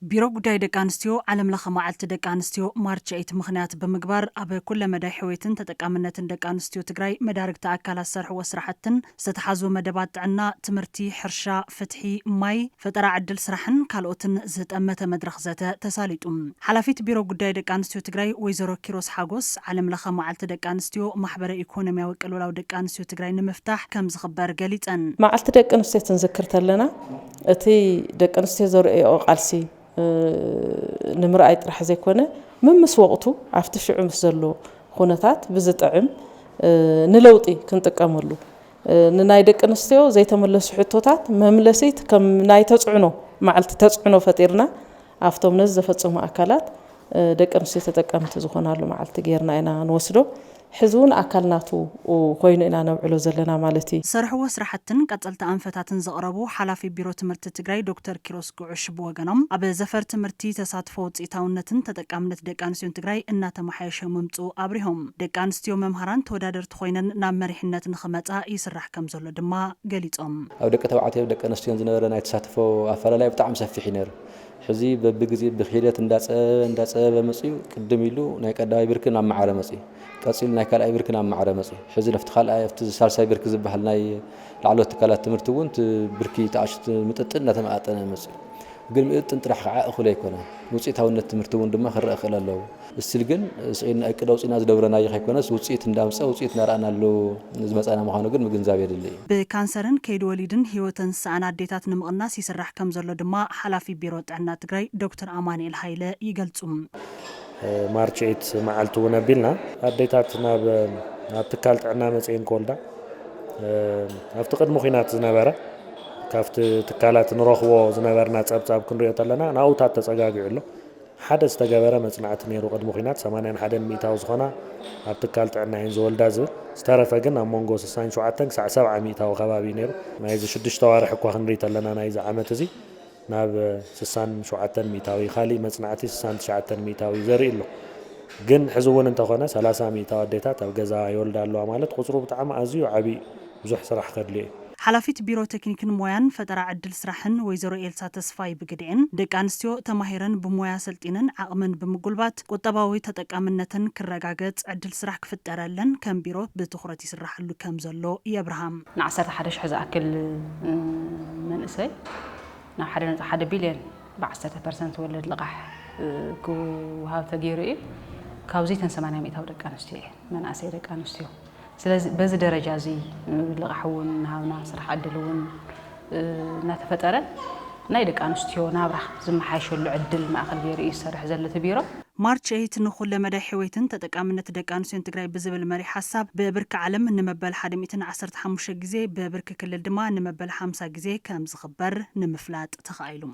ቢሮ ጉዳይ ደቂ ኣንስትዮ ዓለም ለኸ መዓልቲ ደቂ ኣንስትዮ ማርች ኤይት ምኽንያት ብምግባር ኣብ ኩለ መዳይ ሕውየትን ተጠቃምነትን ደቂ ኣንስትዮ ትግራይ መዳርግቲ ኣካላት ዝሰርሕዎ ስራሕትን ዝተተሓዙ መደባት ጥዕና፣ ትምህርቲ፣ ሕርሻ፣ ፍትሒ፣ ማይ፣ ፈጠራ ዕድል ስራሕን ካልኦትን ዝጠመተ መድረኽ ዘተ ተሳሊጡ። ሓላፊት ቢሮ ጉዳይ ደቂ ኣንስትዮ ትግራይ ወይዘሮ ኪሮስ ሓጎስ ዓለም ለኸ መዓልቲ ደቂ ኣንስትዮ ማሕበረ ኢኮኖሚያዊ ቅልውላው ደቂ ኣንስትዮ ትግራይ ንምፍታሕ ከም ዝኽበር ገሊፀን። መዓልቲ ደቂ ኣንስትዮ ክንዝክር ተለና እቲ ደቂ ኣንስትዮ ዘርእኦ ቃልሲ ንምርኣይ ጥራሕ ዘይኮነ፣ ምምስ ወቕቱ ኣብቲ ሽዑ ምስ ዘሎ ኩነታት ብዝጥዕም ንለውጢ ክንጥቀመሉ፣ ንናይ ደቂ ኣንስትዮ ዘይተመለሱ ሕቶታት መምለሲት ከም ናይ ተፅዕኖ መዓልቲ ተፅዕኖ ፈጢርና ኣብቶም ነዚ ዘፈፀሙ ኣካላት ደቂ ኣንስትዮ ተጠቀምቲ ዝኾናሉ መዓልቲ ጌርና ኢና ንወስዶ። ሕዚ እውን ኣካል ናቱ ኮይኑ ኢና ነብዕሎ ዘለና ማለት እዩ። ዝሰርሕዎ ስራሕትን ቀፀልቲ ኣንፈታትን ዘቕረቡ ሓላፊ ቢሮ ትምህርቲ ትግራይ ዶክተር ኪሮስ ጉዑሽ ብወገኖም፣ ኣብ ዘፈር ትምህርቲ ተሳትፎ ውፅኢታውነትን ተጠቃምነት ደቂ ኣንስትዮን ትግራይ እናተመሓየሸ ምምፅኡ ኣብሪሆም። ደቂ ኣንስትዮ መምሃራን ተወዳደርቲ ኮይነን ናብ መሪሕነት ንኽመፃ ይስራሕ ከም ዘሎ ድማ ገሊፆም። ኣብ ደቂ ተባዕትዮ ደቂ ኣንስትዮን ዝነበረ ናይ ተሳትፎ ኣፈላላይ ብጣዕሚ ሰፊሕ እዩ ነይሩ። ሕዚ በብግዜ ብክሒደት እንዳፀበበ እንዳፀበበ መፅዩ ቅድም ኢሉ ናይ ቀዳማይ ብርኪ ናብ ማዕረ መፅዩ። ቀፂሉ ናይ ካልኣይ ብርኪ ናብ ማዕረ መፅዩ። ሕዚ ነፍቲ ካልኣይ ኣብቲ ሳልሳይ ብርኪ ዝበሃል ናይ ላዕለዎት ትካላት ትምህርቲ እውን እቲ ብርኪ ተኣሽቱ ምጥጥን እናተመጣጠነ መፅዩ። ግን ምጥጥን ጥራሕ ከዓ እኹል ኣይኮነን። ውፅኢታውነት ትምህርቲ እውን ድማ ክረአ ክእል ኣለዎ። እስቲል ግን ስዒና እቅድ ኣውፂና ዝደብረናዮ ከይኮነስ ውፅኢት እንዳምፀ ውፅኢት እናረኣናሉ ዝመፃና ምዃኑ ግን ምግንዛብ የድሊ እዩ። ብካንሰርን ከይዲ ወሊድን ህይወተን ዝሰኣና ኣዴታት ንምቕናስ ይስራሕ ከም ዘሎ ድማ ሓላፊ ቢሮ ጥዕና ትግራይ ዶክተር ኣማኑኤል ሃይለ ይገልፁ። ማርች ኤይት መዓልቲ እውን ኣቢልና ኣዴታት ናብ ኣብ ትካል ጥዕና መፅኤን ክወልዳ ኣብቲ ቅድሚ ኩናት ዝነበረ ካብቲ ትካላት ንረኽቦ ዝነበርና ፀብፃብ ክንሪኦ ተለና ናብኡታት ተፀጋጊዑ ኣሎ። ሓደ ዝተገበረ መፅናዕቲ ነይሩ ቅድሚ ኩናት ሰማንያን ሓደን ሚእታዊ ዝኾና ኣብ ትካል ጥዕና እየን ዝወልዳ ዝብል፣ ዝተረፈ ግን ኣብ መንጎ ስሳን ሸውዓተን ክሳዕ ሰብዓ ሚእታዊ ከባቢ እዩ ነይሩ። ናይዚ ሽዱሽተ ዋርሕ እኳ ክንርኢ ተለና ናይዚ ዓመት እዚ ናብ ስሳን ሸውዓተን ሚእታዊ፣ ካሊእ መፅናዕቲ ስሳን ትሽዓተን ሚእታዊ ዘርኢ ኣሎ። ግን ሕዚ እውን እንተኾነ ሰላሳ ሚእታዊ ኣዴታት ኣብ ገዛ ይወልዳ ኣለዋ ማለት ቁፅሩ ብጣዕሚ ኣዝዩ ዓብዪ ብዙሕ ስራሕ ከድልዮ እዩ። ሓላፊት ቢሮ ቴክኒክን ሞያን ፈጠራ ዕድል ስራሕን ወይዘሮ ኤልሳ ተስፋይ ብግድኤን፣ ደቂ ኣንስትዮ ተማሂረን ብሞያ ሰልጢነን ዓቕመን ብምጉልባት ቁጠባዊ ተጠቃምነተን ክረጋገፅ ዕድል ስራሕ ክፍጠረለን ከም ቢሮ ብትኹረት ይስራሕሉ ከም ዘሎ የብርሃ። ንዓሰርተ ሓደ ሽሕ ዝኣክል መንእሰይ ናብ ሓደ ነጥቢ ሓደ ቢልዮን ብዓሰርተ ፐርሰንት ወለድ ልቓሕ ክወሃብ ተገይሩ እዩ። ካብዚ ተን ሰማንያ ሚእታዊ ደቂ ኣንስትዮ እየን፣ መናእሰይ ደቂ ኣንስትዮ። ስለዚ በዚ ደረጃ እዚ ልቓሕ እውን እናሃብና ስራሕ ዕድል እውን እናተፈጠረ ናይ ደቂ ኣንስትዮ ናብራ ዝመሓየሸሉ ዕድል ማእኸል ገይሩ እዩ ዝሰርሕ ዘሎ እቲ ቢሮ። ማርች ኤይት ንኹለ መዳይ ሕውየትን ተጠቃምነት ደቂ ኣንስትዮን ትግራይ ብዝብል መሪሕ ሓሳብ ብብርኪ ዓለም ንመበል ሓደ ሚእትን ዓሰርተ ሓሙሽተ ግዜ ብብርኪ ክልል ድማ ንመበል ሓምሳ ግዜ ከም ዝኽበር ንምፍላጥ ተኻኢሉ።